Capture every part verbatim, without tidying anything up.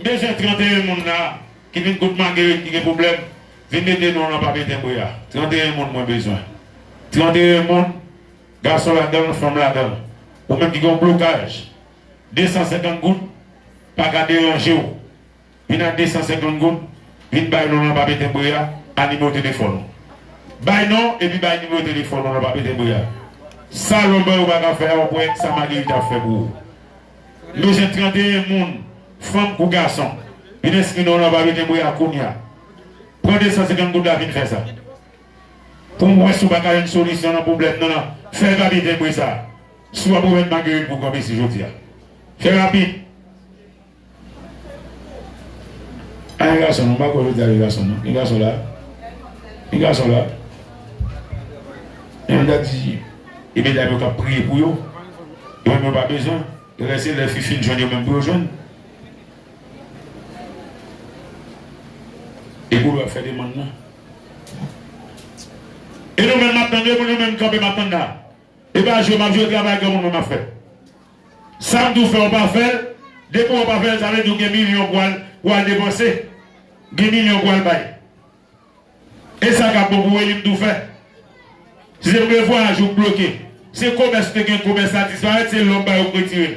Bezwen tranteyen moun la ki vin kot Magerit ki gen pwoblèm, vin mete non nan papye tenbre a. Tranteyen moun mwen bezwen. Tranteyen moun, gason ladan l, fanm ladan l. Ou menm ki gen yon blokaj, de san senkant goud pa ka deranje w. Vin ak de san senkant goud, vin bay non nan papye tenbre a, a nimewo telefòn ou. Bay non epi bay nimewo telefòn ou nan papye tenbre a. Sa Lòmbòy ou pa ka fè a, ou pwen sa Magerit ap fè pou ou. M bezwen tranteyen moun, fanm kou gason, vin enskri non nan papye tenbre a kounye a. Pran de san senkant goud la vin fè sa. Pou m wè si w pa ka jwenn solisyon nan pwoblèm nan, nan fè papye tenbre sa. Si w ap remèt Magerit pou kanpe si jodi a. Fè rapid. A, gen gason, non, m pa kwè jodi a gen gason, non. Gen gason la? Gen gason la? E m ta di, e medam yo k ap priye pou yo. Yo menm yo pa bezwen. Yo lèse lè fi fin jwenn yo menm pou yo jwenn. E pou yo ap fè demann nan. E nou menm m ap tande, pou nou menm kanpe m ap tande la. E pa jwe, m ap jwe travay granmoun mwen m ap fè. Sa m di w fè, w pa fè l. Depi w pa fè l, sa vle di w gen milyon pou al, pou al depanse. Gen milyon pou al bay. E sa k ap bon pou w, e li m di w fè. Si se pou gen vwayaj ou k bloke, se komès ou te gen, komès la disparèt, se lòm ba yo k retire l.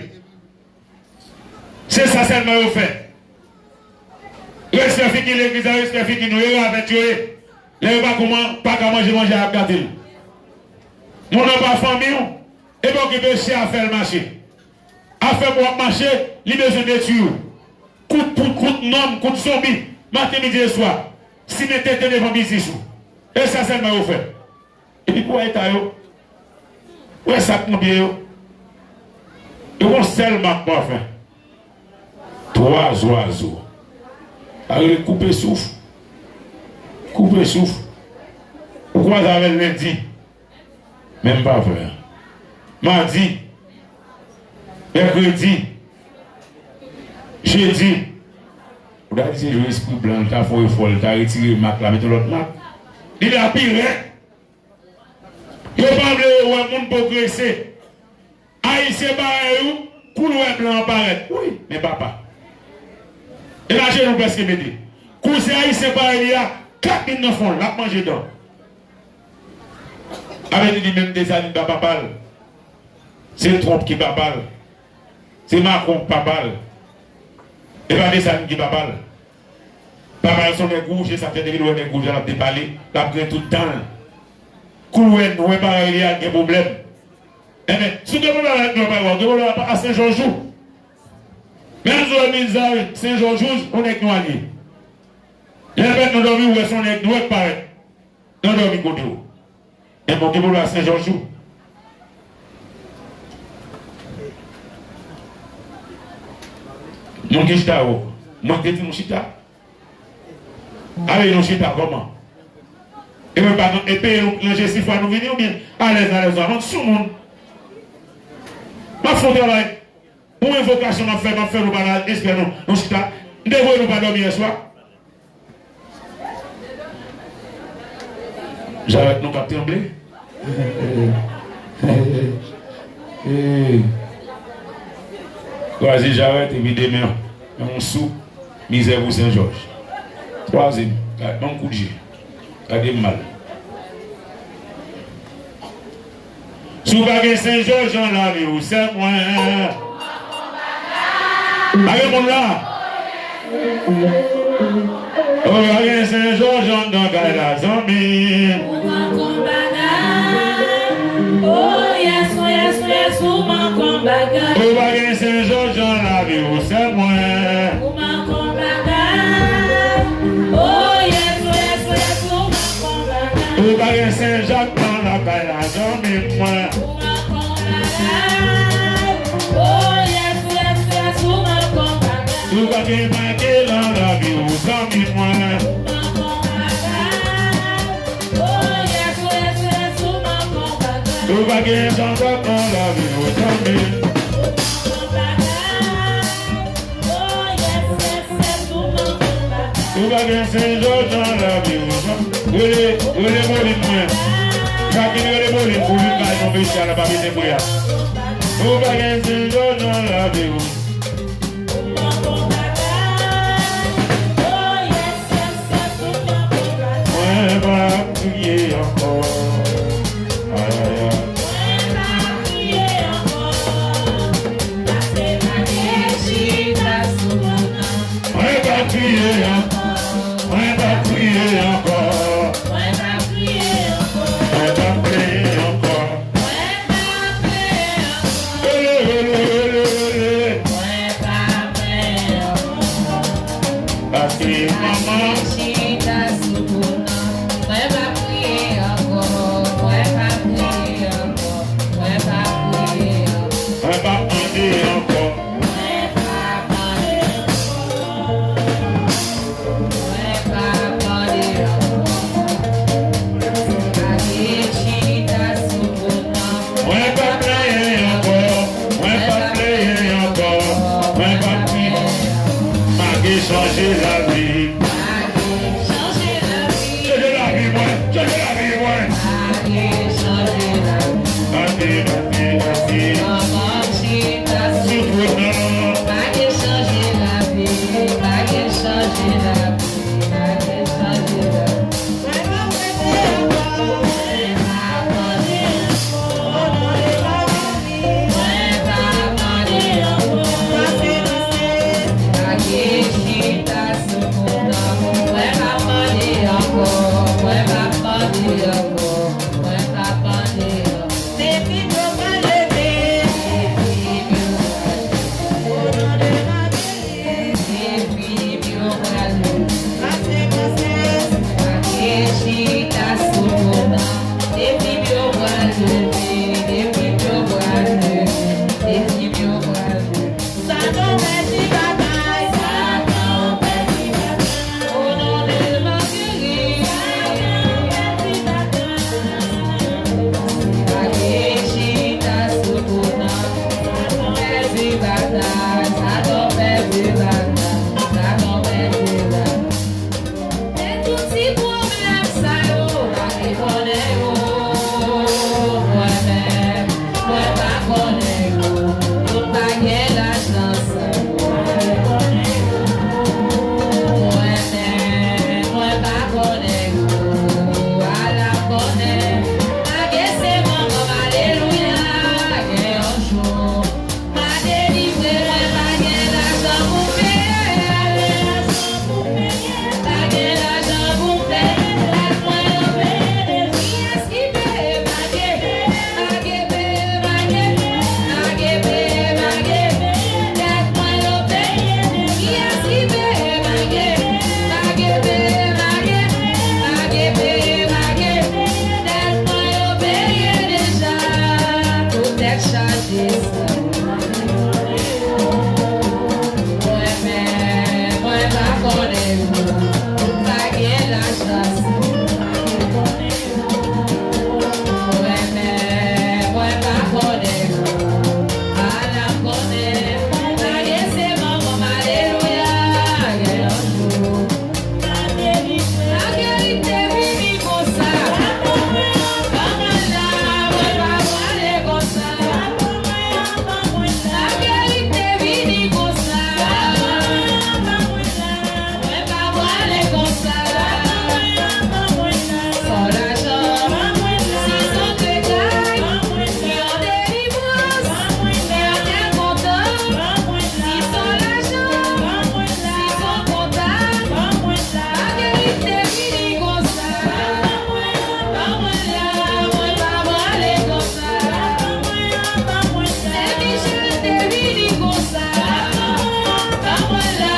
Se sa sèlman yo fè. Respè figi legliz la, respè figi nou, e ravèt yo ye. Lè yo pa kouman, pa ka manje, manje a ap gate l. Moun nan pa fanmi w, e pa okipe chè a, fè l mache. Afè pou w ap mache, li bezwen detwi w. Kout poud, kout nonm, kout zonbi, maten, midi e swa. Simen tenten devan biznis ou. E sa sèlman yo fè. Epi pou wè eta yo, wè sa k nan pye yo. Yo gon sèl mak pafè. Twa zwazo. Sa rele koupe souf. Koupe souf. Ou kwaze avè l lendi. Menm pafè. Madi. Mèkredi. Jedi. Ou ta di se jou espri blan, l ta fè yon efò, l ta retire mak la, mete yon lòt mak. Li la pi rèd. Yo pa vle wè moun pwogrese. Ayisyen parèy ou, kou l wè blan an parèt. Wi, men papa. E la jenou prèske mete. Kou se Ayisyen parèy li a, klak vin nan fon l, l ap manje dan. Avè li, li menm Desalin pa papa l. Se Trump ki papa l. Se Macron k papa l. E pa Desalin ki papa l. Papa l se yon nèg wouj, e sa fè depi l wè nèg wouj la, l ap depale, l ap grenn tout dan l. Kou l wè nwè parèy li a, l gen pwoblèm. Enben, si w gen pwoblèm avèk nwè parèy w, w gen pwoblèm a Sen Jòj ou. Menm si w wè mizay Sen Jòj ou, yon nèg nwa l ye. Lè fèt nan dòmi, w wè se yon nèg nwè k parèt nan dòmi kote w. Enben, w gen pwoblèm a Sen Jòj ou. Moun ki chita yo, mwen te di nou chita. Ale nou chita kòman? E mwen pa nan e peye nou nan jesifwa nou vini oubyen alèz alèz nou avan sou moun. M ap fè yon travay. Yon envokasyon m ap fè, m ap fè nou pa nan espè nou, nou chita. M te voye nou pa dòmi yè swa. Jarèt nou k ap tranble. Kwaze jarèt epi demen an, yon sou mizè pou Sen Jòj. Kwaze m, gad, ban m kout je. Gade m mal. Si w pa gen Sen Jòj nan lavi w, sè mwen. Pa gen moun la. Ou pa gen Sen Jòj anndan kay la, zanmi. Ou manke yon bagay. Oh, yes, oh, yes, oh, yes, ou manke yon bagay. Ou pa gen Sen Jòj nan lavi w, sè mwen. Ou manke yon bagay. Oh, yes, oh, yes, oh, yes, ou manke yon bagay. Ou pa gen Sen Jak nan lakay la, zanmi mwen. Ou manke yon bagay. Oh, yes, oh, yes, oh, yes, ou manke yon bagay. Ou pa gen Michael nan lavi w, zanmi mwen. Ou manke yon bagay. Oh, yes, oh, yes, oh, yes, ou manke yon bagay. Ou pa gen Jean Jacques nan lavi w, zanmi. Ou manke yon bagay. Oh, yes, yes, yes, ou manke yon bagay. Ou pa gen Sen Jòj nan lavi w, zanmi. Rele, rele Molim mwen. Jacqueline, rele Molim pou vin bay non mesye a nan papye tenbre a. Ou pa gen Sen Jòj nan lavi w. Ou manke yon bagay. Pase manman. Chita sou kounan. Mwen pa priye ankò, mwen pa priye ankò, mwen pa priye ankò. Mwen pa mande ankò. Mwen pa mande ankò. Mwen pa mande ankò. Mwen pa plenyen ankò, mwen pa plenyen ankò, mwen pa plenyen. M a gen chanje lavi. Chanje lavi mwen, chanje lavi mwen. Bati, bati, bati. Sou twòn nan. Men tout ti pwoblèm sa yo pa gen konnen yo. Mwen menm, mwen pa konnen yo. Nou pa gen laj nan san. Mwen menm, mwen pa konnen yo. Ala m konnen. Lage se manman m, alelouya. Gen yon jou. Pa delivre mwen, pa gen lajan pou m peye. Pa gen lajan pou m peye dèt mwen yo. Kiyès ki peye? Pa gen, pa gen peye, pa gen, pa gen peye, pa gen dèt mwen yo peye. Kiyès ki peye? Pa gen, pa gen peye, pa gen, pa gen peye, pa gen dèt mwen yo peye deja. Tout tèt chaje. Mwen menm, mwen pa konnen yo. Pa gen laj nan san. Mwen menm, mwen pa konnen yo. Ala m konnen. Lage se manman m, alelouya. Gen yon jou. Laverite vini konsa. Ban mwen la, mwen pa prale konsa. Laverite vini konsa. Mwen pa prale konsa. San lajan, si san trekay, yon delivrans, yon kè kontan, si san lajan, si san kontan. Laverite vini konsa. Ban mwen la, mwen pa prale konsa. Sè Michel te vini konsa. Ban mwen la,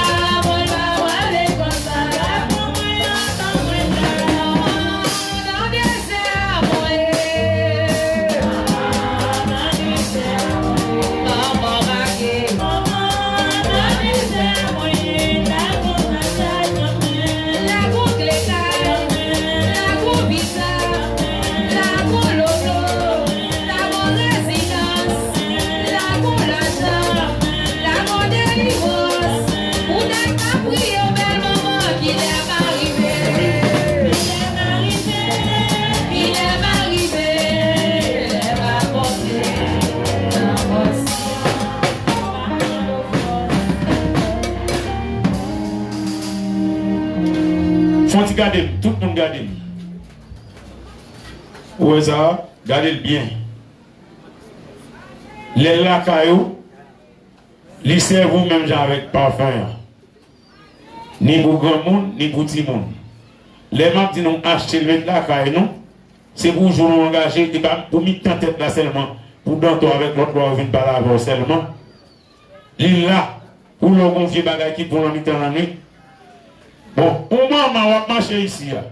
mwen pa prale konsa. Nan dezè a mwen ye. Manman make. Lagon kle kay, lagon visa, lagon loto, lagon rezidans, lagon lajan, lagon delivrans. Poutèt m ap priye, bèl manman, kilè m a rive? Kilè m a rive? Kilè m a monte nan pòs? Fon ti gade m, tout moun gade m. Ou wè sa a? Gade l byen. Lè l lakay ou, li sèvi w menm jan avèk pafen an. Ni pou granmoun, ni pou timoun. Lè m ap di nou achte l met lakay nou, se pou jou nou angaje, e pa pou mitan tèt la sèlman, pou dantò avèk lòt lwa yo vin pale avè w sèlman. Li la pou lè w gen yon vye bagay ki bon nan mitan lannwit, Bon, yon manman w ap mache isi a.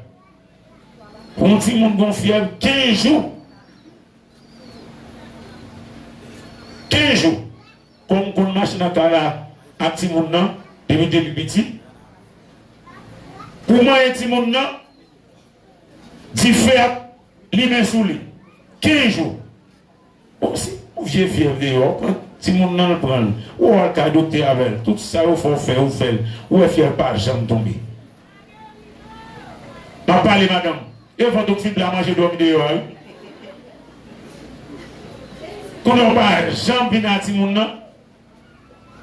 Pou yon timoun gon fyèv kenz jou. Kenz jou. Kòm konn mache nan kay la ak timoun nan, depi, depi piti. Pou manyen timoun nan, dife ap limen sou li. Kenz jou. Bon, si yon vye fyèv deyò, pran timoun nan, l pran l. Ou al kay doktè avè l. Tout sa yo fè w fè, ou fè l. Ou wè fyèv pa janm tonbe. M ap pale, madanm. E vant ou k fin pla manje dòmi deyò a, wi. Kounye a w pa janm vin a timoun nan.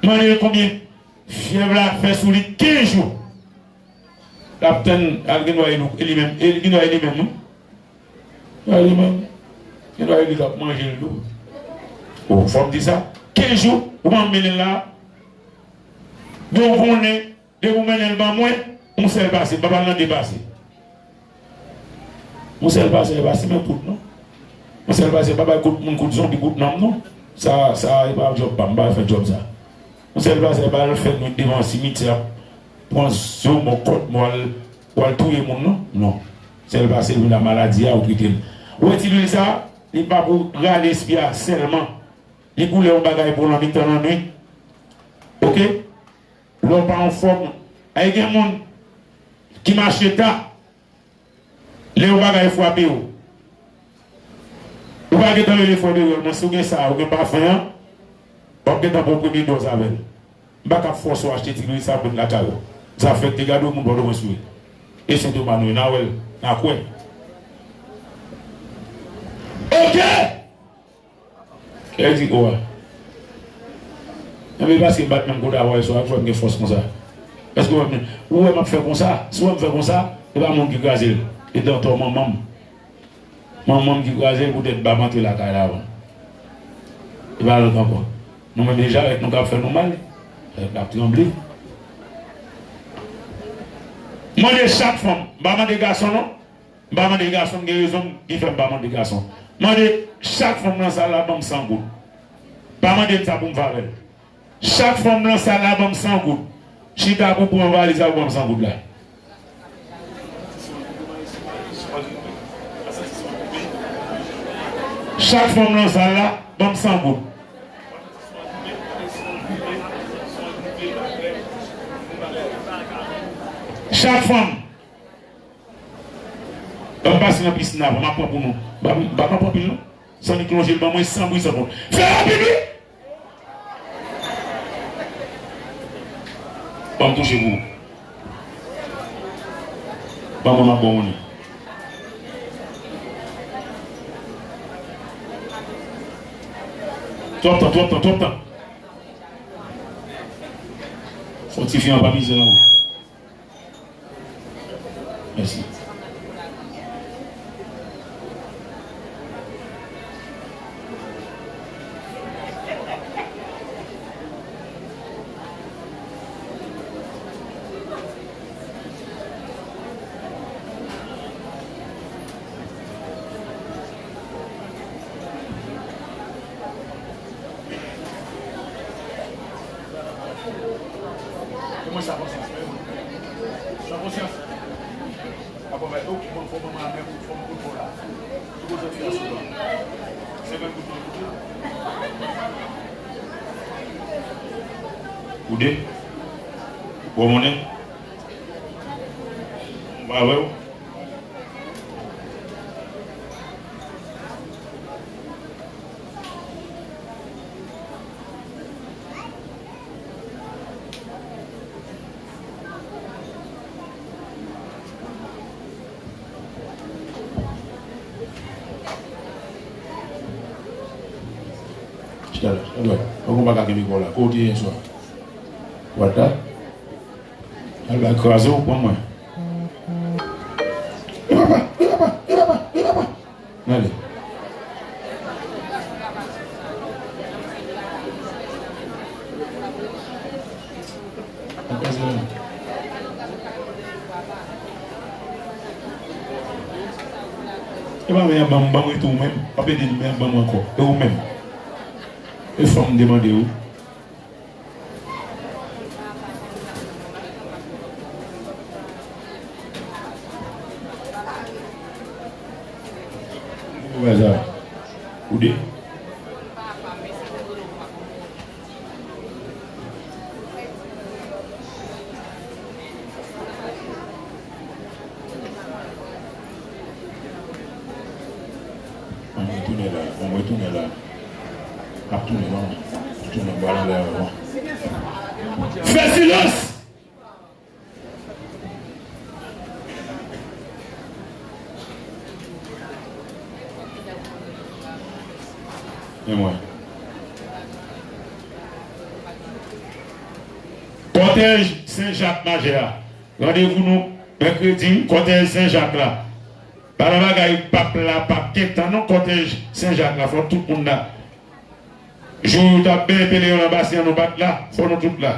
Mande l konbyen fyèv la fè sou li kenz jou. L ap tann, al gen dwa e li menm, e li gen dwa e li menm, non? Dwa e li menm. Gen dwa e li k ap manje l tou. O, fò m di sa. Kenz jou, ou pa mennen l la. Bon, konnen, depi w mennen l ban mwen, yon sèl pase, m pa pral nan de pase. Yon sèl pase, e pa simen kout, non. Yon sèl pase, pa bay kout moun, kout zonbi, kout nanm, non. Sa, sa, e pa djòb pa m, m pa fè djòb sa. Yon sèl pase, e pa al fè nwit devan simityè, pran zo, mò, kòt, mò, al, w al touye moun, non. Non. Sèl pase, vin la maladi a, ou trete l. Ou wè ti lwil sa, li pa pou rale espri a sèlman. Li pou lè yon bagay pou nan mitan lannwit. Oke? Lè w pa anfòm, ay gen moun ki mache ta, lè yon bagay frape w, ou pa gentan rele frè Berol, men si w gen sa, ou gen pafen an, w ap gentan pran premye dòz avè l. M pa ka fòse w achte ti lwil sa pou l lakay ou. Sa fèt, te gade yon moun Pòtoprens, wi. E Sentoma nou ye, n a wè l, n a kwè. Oke! Kè di, o a. Enben, paske m bat menm kote avè w yèswa, ou fè m gen fòs konsa. Èske ou wè m, ou wè m ap fè konsa? Si w wè m fè konsa, e pa mwen ki kraze l. E dantò manman m. Manman m ki kraze l poutèt m pa antre lakay la avan. E pa lòt ankò. Nou menm e jarèt nou k ap fè nou mal. Jarèt la ap tranble. Mande chak fanm. M pa mande gason non. M pa mande gason, m gen rezon m ki fè m pa mande gason. Mande chak fanm nan sal la ban m san goud. Pa mande m sa pou m favè l. Chak fanm nan sal la ban m san goud. Chita pou pran valiz la pou ban m san goud la. Chak fanm nan sal la ban m san goud. Chak fanm. Ban m pase nan pisin la, ban m ap pran pou nou. Ban m, ban m ap pran pil non. San ni klonje l ban mwen, san bri, san kont. Fè rapid wi! Ban m touche pou ou. Ban mwen m ap bon moun. Twòp tan, twòp tan, twòp tan. Fò tifi an pa mize nan ou. Mèsi. Fè mwen sa konsyans, fè mwen. Sa konsyans. Apa bay, ok, bon, fò manman a menm, fò m kout fò la. Ki kote fi a sou ban? Senkant goud mwen koute. Ou de? Bon, monnen? M pa avè w. Chita la, chita la. Ou konn pa ka kenbe kò w la. Kote w te ye yè swa? What the? Al ba kraze w pran mwen. E papa, e papa, e papa, e papa. Gade. Al kraze mwen. E pa men a ban m, ban m rete ou menm. W ap ede m, men a ban m ankò. E ou menm. E fanm m te mande ou. Sa, ou de. Ann retounen la, ann retounen la. M ap tounen, non. M ap tounen, m pral anlè avè w. Fè silans! Men mwen. Kòtèj Sen Jak Majè a. Randevou nou mèkredi, kòtèj Sen Jak la. Pa nan bagay pap la, pap gentan non, kòtèj Sen Jak la, fò tout moun la. Jou yo t ap benyen peleyon nan basen an, nou pa t la, fò nou tout la.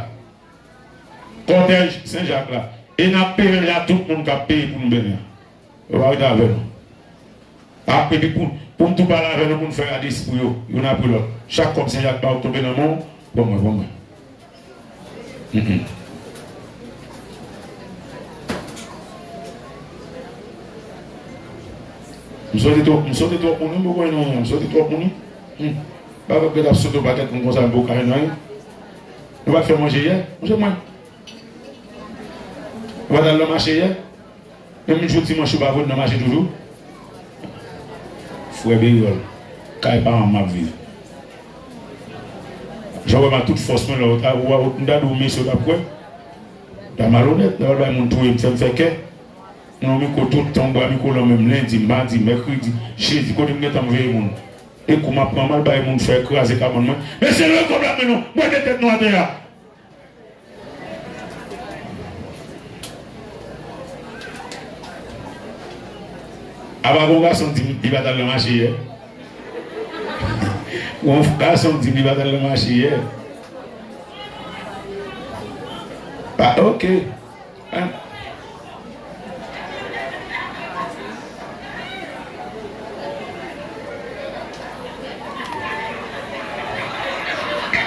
Kòtèj Sen Jak la. E n ap peye a tout moun k ap peye pou nou benyen an. Yo pa rete avè nou. Ap, epi pou, pou m tou pale avè nou, pou n fè rad espri yo, youn apre lòt. Chak kòb Sen Jak ba w tonbe nan men w, pran mwen, pran mwen. Mm, mm. M sote twòp, m sote twòp moun, wi, m poko wè nan, m sote twòp moun, wi. Hmm. Bagay ap sote yon pakèt moun konsa, m poko wè nan. Nou pa t fè manje yè? Manje mwen. Nou pa t al nan mache yè? Menm jou dimanch ou pa vin nan mache toujou? Frè Beyòl, kay paran m ap viv. Jan w wè m ak tout fòs mwen la, ou ta, ou, ou, m ta di w mesye, w t ap kwè? M ta malonèt, m ta pral bay moun touye m, fè m fè kè. Mwen yon mikwo tout tan, m bwè mikwo lan men m lendi, madi, mèkredi, jedi, kote m gentan m veye moun. E kou m ap pran, m al bay moun fè kraze kabann mwen. Mesye, leve kòb la men nou, m wè de tèt nou atè a. Apa gon gason di m li pa t al nan mache yè? Gon gason di m li pa t al nan mache yè? Pa, oke. An.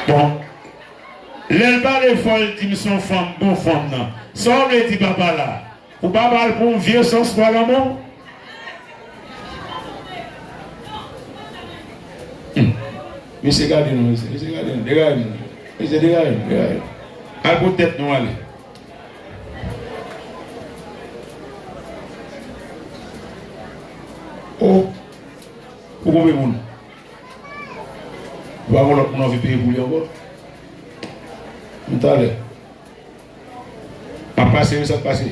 Bon. Lè l pale fò, l di m se yon fanm, bon fanm nan. Sa w vle di papa la? Pou papa l pran yon vye sans pral anba w? Hmm. Mesye gade nou, mesye, mesye gade nou, degaje nou. Mesye degaje nou, degaje nou. Al pou tèt nou ale. O, pou konbyen moun? Ou pa gon lòt moun anvi peye pou li ankò? Men talè. M ap pase, wi, sa k pase.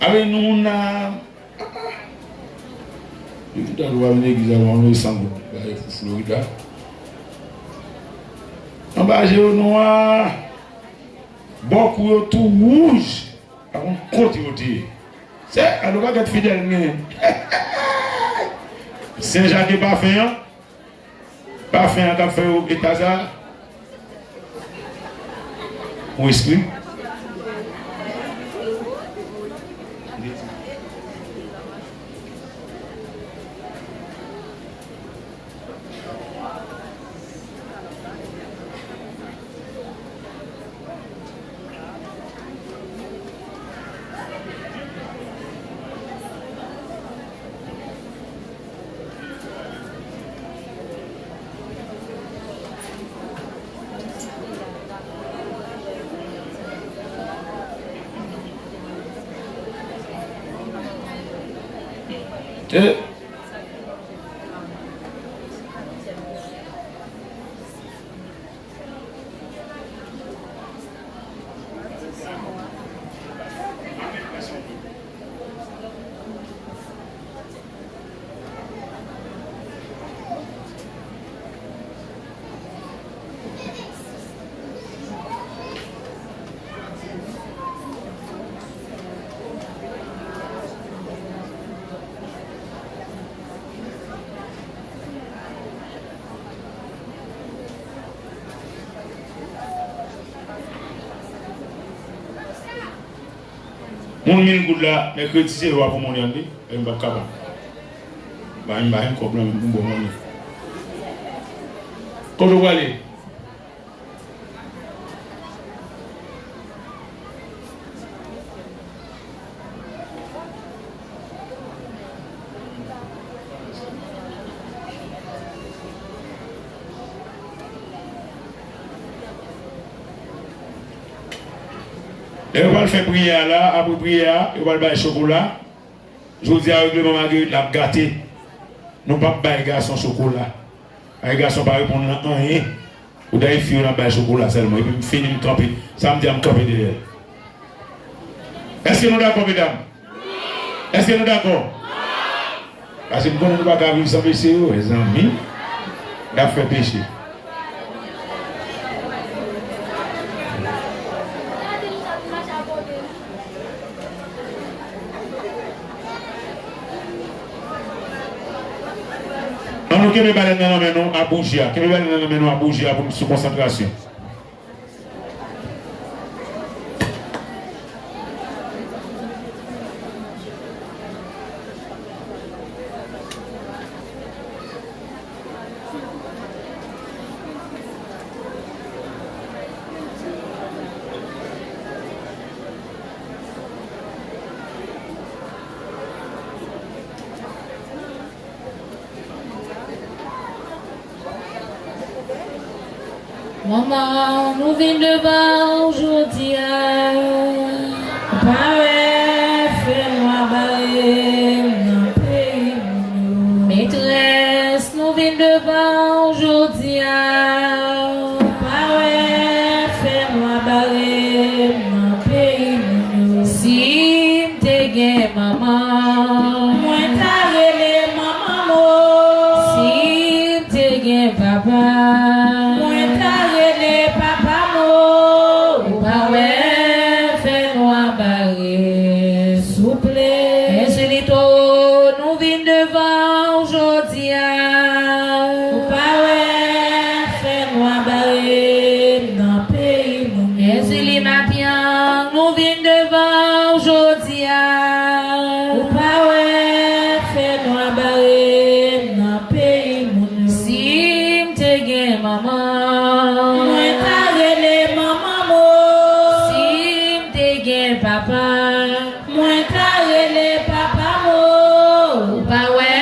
Avè nou moun nan. Depi talè ou pa vin legliz la, ou anvoye san goud. Gade fou Florida. Anba je yo nwa. Bò kou yo tou wouj. Pa konn kote yo te ye. Se, gade yon pakèt fidèl m genyen. Sen Jak e pafen an. Pafen an k ap fè yo eta sa a. Ou espri. E Moun mil goud la, mèkredi se lwa pou moun an li, e m p ap kapab. Ba m, ba m kòb lan, m bon moun. Kote w prale? E yo pral fè priyè a la, apre priyè a, yo pral bay chokola. Jodi a, regleman Magerit la ap gate. Nou p ap bay gason chokola. Ay, gason pa reponn nan anyen. Ou dayè fi yo n ap bay chokola sèlman. Epi m fini, m kanpe. Sa m di a, m kanpe dèyè l. Èske nou dakò, medam? Èske nou dakò? Paske m konnen nou pa ka viv san peche yo, mezanmi. N ap fè peche. Ann nou kenbe balèn nan nan men nou a bouji a. Kenbe balèn nan nan men nou a bouji a pou n sou konsantrasyon. Manman, nou vin devan ou jodi a. Ou pa wè fè nwa bare m nan peyi moun yo. Metrès, nou vin devan ou jodi a. Ou pa wè fè nwa bare m nan peyi moun yo. Si m te gen manman, mwen ta rele manman m o. Si m te gen papa, mwen ta rele papa m o. Ou pa wè fè nwa bare, souple. Enjili towo, nou vin devan ou jodi a. Ou pa wè fè nwa bare m nan peyi moun yo. Enjili mapyang, nou vin devan ou jodi a. Ou pa wè fè nwa bare m nan peyi moun yo. Si m te gen manman, mwen ta rele manman m o. Si m te gen papa, mwen ta rele papa m o. Ou pa wè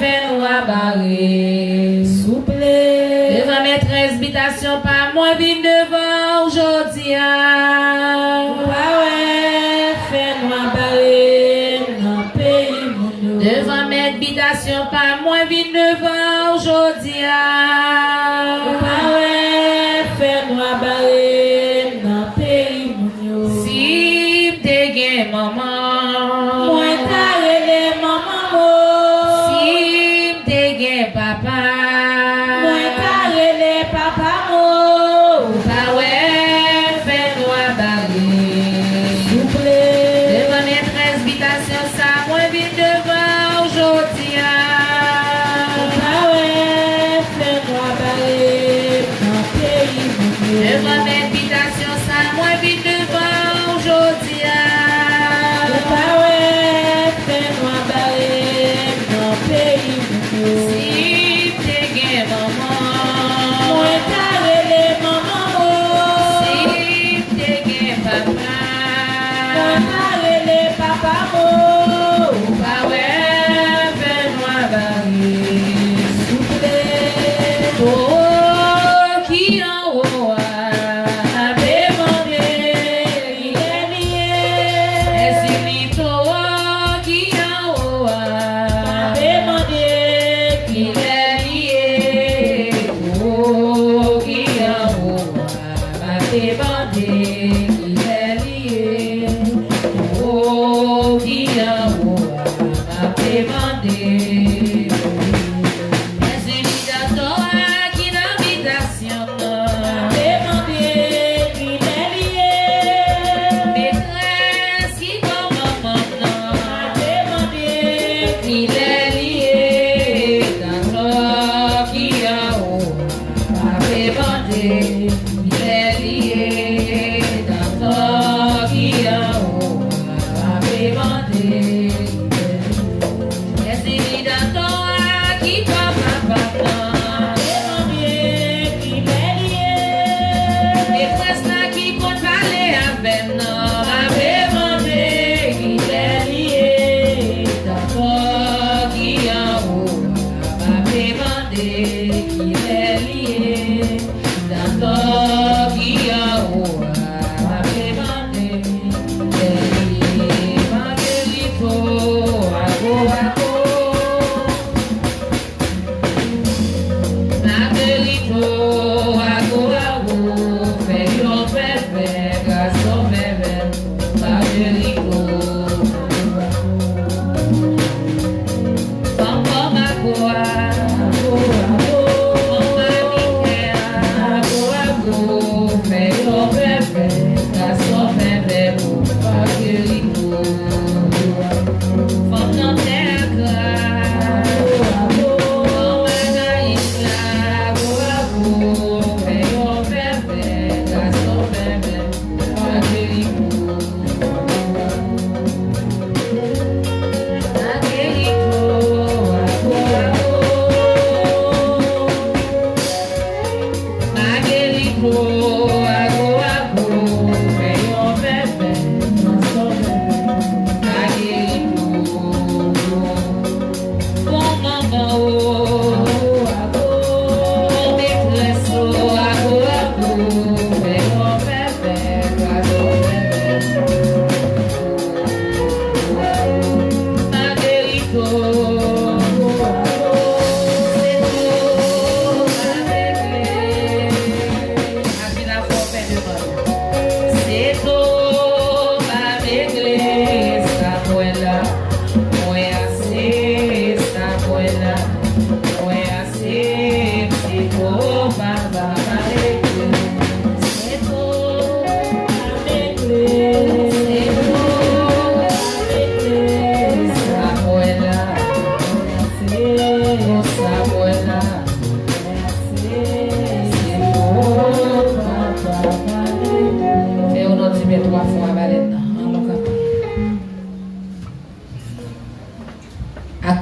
fè nwa bare, souple. Devan metrès bitasyon pa mwen vin devan ou jodi a. Ou pa wè fè nwa bare m nan peyi moun yo. Devan mèt bitasyon pa mwen vin devan ou jodi a. Ou pa wè fè nwa bare m nan peyi moun yo. Si m te gen manman, mwen ta rele manman m o. Si m te gen papa, mwen ta rele papa m o. Ou pa wè fè nwa bare, souple. Devan metrès bitasyon sa, mwen vin devan ou jodi a. Ou pa wè fè nwa bare m nan peyi moun yo. Devan mèt bitasyon sa, mwen vin devan ou jodi a. Ou pa wè fè nwa bare m nan peyi moun yo. Si m te gen manman, mwen ta rele manman m o. Si m te gen papa, mwen ta rele papa m o. Ou pa wè fè nwa bare, souple. O, ki anwo a, m ape mande kilè li ye. Enjili towo ki anwo a, m ape mande kilè li ye. O, ki anwo a, m ape mande kilè li ye. O, ki anwo a, m ape mande. Enjili dantò a ki nan bitasyon nan, m ape mande kilè li ye. Metrès ki bò manman m nan, m ape mande kilè li ye. Dantò ki anwo a, m ape mande kilè li ye. Dantò ki anwo a, m ape mande kilè li ye. Enjili dantò a ki bò papa m nan, m ape mande kilè li ye. Metrès la ki konn pale avè m nan, m ape mande kilè li ye. Dantò ki anwo a, m ape mande kilè li ye. Dantò ki anwo a, m ape mande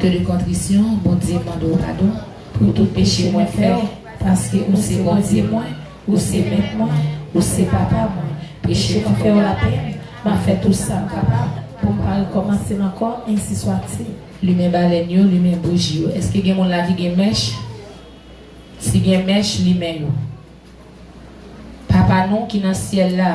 De kontrisyon, Bondye mande w padon pou tout peche mwen fè w, paske ou se Bondye mwen, ou se Mèt mwen, ou se Papa mwen. Peche mwen fè w lapenn, m ap fè tout sa m kapab pou m pa rekòmanse l ankò, ensi swatil. Limen balèn yo, limen bouji yo. Èske gen moun la ki gen mèch? Si gen mèch, limen yo. Papa nou ki nan syèl la.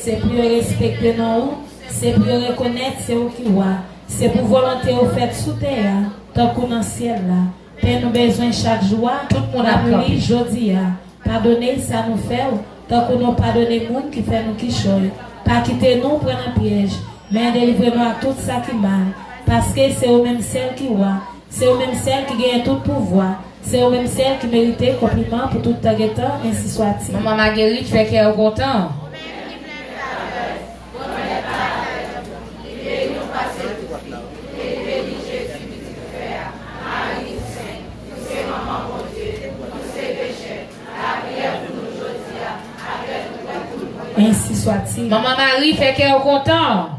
Se pou yo respekte non ou, se pou yo rekonèt se ou ki wa, se pou volonte ou fèt sou tè a, tankou nan syèl la. Pen nou bezwen chak jou a, ban nou li jodi a. Padone sa nou fè w, tankou nou padone moun ki fè nou kichòy. Pa kite nou pran nan pyèj, men delivre nou ak tout sa ki mal, paske se ou menm sèl ki wa, se ou menm sèl ki genyen tout pouvwa, se ou menm sèl ki merite konpliman pou tout tan gen tan, ensi swatil. Manman Magerit fè kè w kontan. Ensi swatil. Manman Mari fè kè w kontan.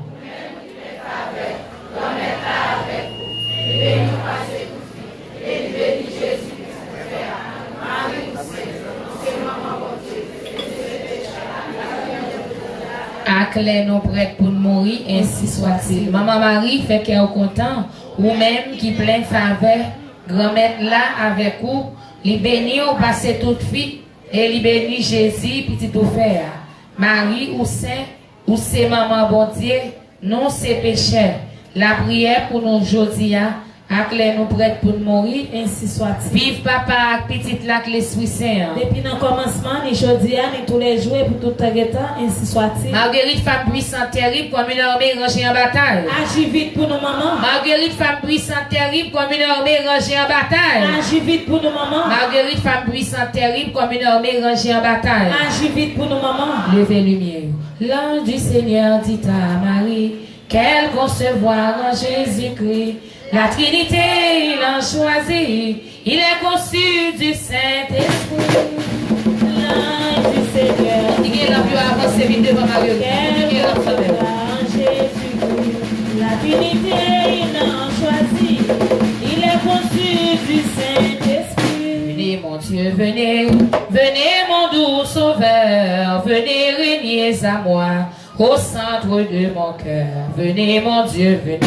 Aklè nou prèt pou n mouri, ensi swatil. Manman Mari fè kè w kontan, ou menm ki plen favè, Granmèt la avèk ou, li beni w pase tout fi, e li beni Jezi, pitit ou fè a. Mari, ou sen, ou se manman Bondye, nou se pechè. Lapriyè pou nou jodi a, ak lè nou prèt pou n mouri, ensi swatil. Viv Papa a, ak Pitit la, ak Lespri Sen an. Depi nan kòmansman, ni jodi a, ni toulejou, e pou tout tan gen tan, ensi swatil. Marguerite, femme puissante, terrible comme une armée rangée en bataille. Aji vit pou nou, manman. Marguerite, femme puissante, terrible comme une armée rangée en bataille. Aji vit pou nou, manman. Marguerite, femme puissante, terrible comme une armée rangée en bataille. Aji vit pou nou, manman. Leve limyè yo. L'ange du Seigneur dit à Marie qu'elle concevra en Jésus-Christ. La Trinité, il en choisit, il est conçu du Saint-Esprit. L'ange du Seigneur. Ki gen lanp yo avanse vin devan Marguerite. Ki gen lanp kanmenm. Jésus-Christ, la Trinité, il en choisit, il est conçu du Saint-Esprit. Venez, mon Dieu, venez, venez, mon doux Sauveur, venez, régnez à moi au centre de mon cœur. Venez, mon Dieu, venez.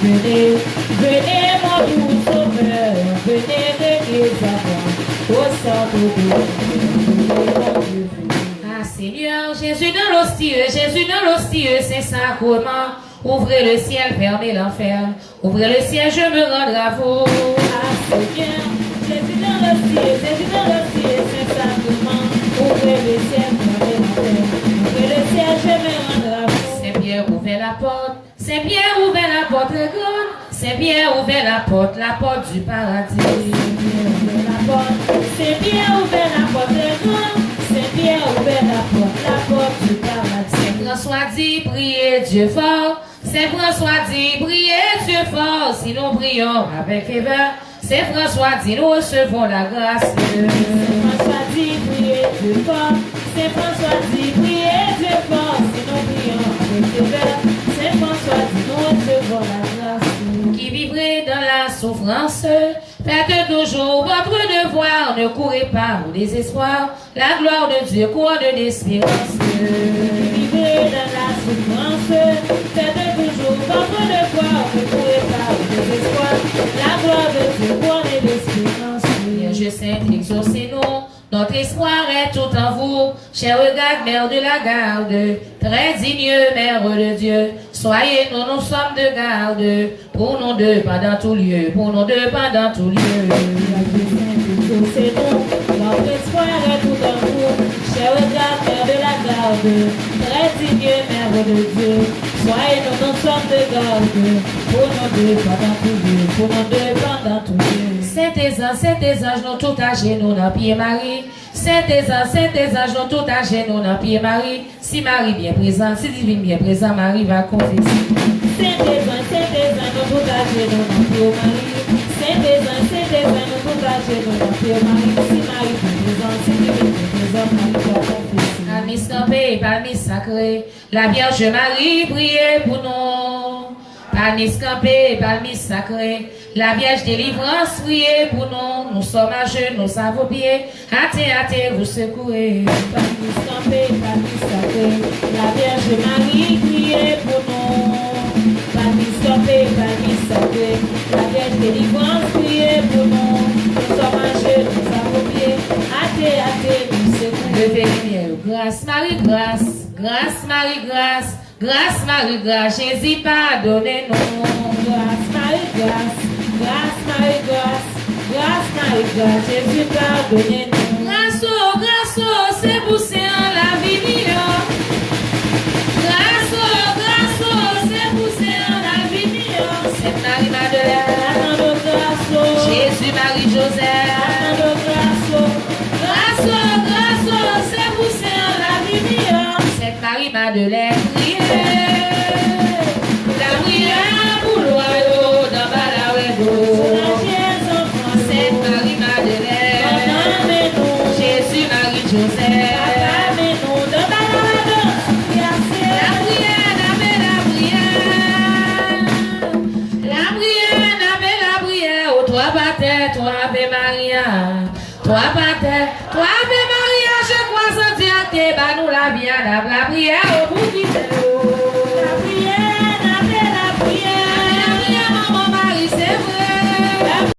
Venez, venez, mon doux Sauveur, venez, régnez à moi au centre de mon cœur. Venez, mon Dieu, venez. Ah, Seigneur, Jésus dans l'hostie, Jésus dans l'hostie, Saint-Sacrement, ouvrez le ciel, fermez l'enfer. Ouvrez le ciel, je me rends à vous. Ah, Seigneur, Jésus dans l'hostie, Jésus dans l'hostie, Saint-Sacrement, ouvrez le ciel, fermez l'enfer. Ouvrez le ciel, je me rends à vous. Saint Pierre, ouvez la porte. Saint Pierre, ouvez la porte très grande. Saint Pierre, ouvez la porte, la porte du paradis. Saint Pierre, ouvez la porte. Saint Pierre, ouvez la porte très grande. Saint Pierre, ouvez la porte, la porte du paradis. Saint François dit, priez Dieu fort. Saint François dit, priez Dieu fort, si nous prions avec ferveur. Saint François dit, nous recevons la grâce. Saint François dit, priez Dieu fort. Saint François dit, priez Dieu fort, si nous prions avec ferveur. Saint François dit, nous recevons la grâce. Qui vivrez dans la souffrance, faites toujours votre devoir, ne courez pas au désespoir. La gloire de Dieu, couronne d'espérance. Vivrez dans la souffrance, faites toujours votre devoir, ne courez pas au désespoir. La gloire de Dieu, couronne d'espérance. Vierge sainte, exaucez-nous, notre espoir est tout en vous. Chers regards, mère de la garde, très digne mère de Dieu, soyez-nous, nous sommes de garde. Pour nous deux pendant tout lieu, pour nous deux pendant tout lieu. Vierge sainte, exaucez-nous, notre espoir est tout en vous. Chers regards, mère de la garde, très digne mère de Dieu, soyez-nous, nous sommes de garde, pour nous deux pendant tout lieu, pour nous deux pendant tout lieu. Sent zanj, sent zanj, nou tout ajenou nan pye Mari. Sent zanj, sent zanj, nou tout ajenou nan pye Mari. Si Mari byen prezan, si Divin byen prezan, Mari va konfese. Sent zanj, sent zanj, nou tout ajenou nan pye w, Mari. Sent zanj, sent zanj, nou tout ajenou nan pye w, Mari. Si Mari byen prezan, si Divin byen prezan, Mari va konfese. Palmis kanpe, palmis sakre. La Vierge Marie, priez pour nous. Palmis kanpe, palmis sakre, la Vyèj delivrans priye pou nou, nous sommes à genoux, à vos pieds, hâtez, hâtez, vous secourez. Palmis kanpe, palmis sakre, la Vyèj Mari priye pou nou. Palmis kanpe, palmis sakre, la Vyèj delivrans priye pou nou, nous sommes à genoux, à vos pieds, hâtez, hâtez, vous secourez. Leve limyè yo. Gras Mari, gras, gras Mari, gras. Gras Mari, gras, Jezi padone nou. Gras Mari, gras, gras Mari, gras, gras Mari, gras, Jezi padone nou. Gras o, gras o, se pou Sen an lavi miyò. Gras o, gras o, se pou Sen an lavi miyò. Sent Mari Madelèn, atann o gras o. Jezi, Mari, Jozèf, atann o gras o. Gras o, gras o, se pou Sen an lavi miyò. Sent Mari Madelèn, priye. Lapriyè pou lwa yo, nan balawè do. Sent Mari Madelèn, Jezi, Mari, Jozèf. Lapriyè, n ap lapriyè. Lapriyè, n ap lapriyè. O twa patè, twa Ave Maria. Twa patè, twa Ave Maria, je crois en Dieu, ke ba nou lavi a, n ap lapriyè o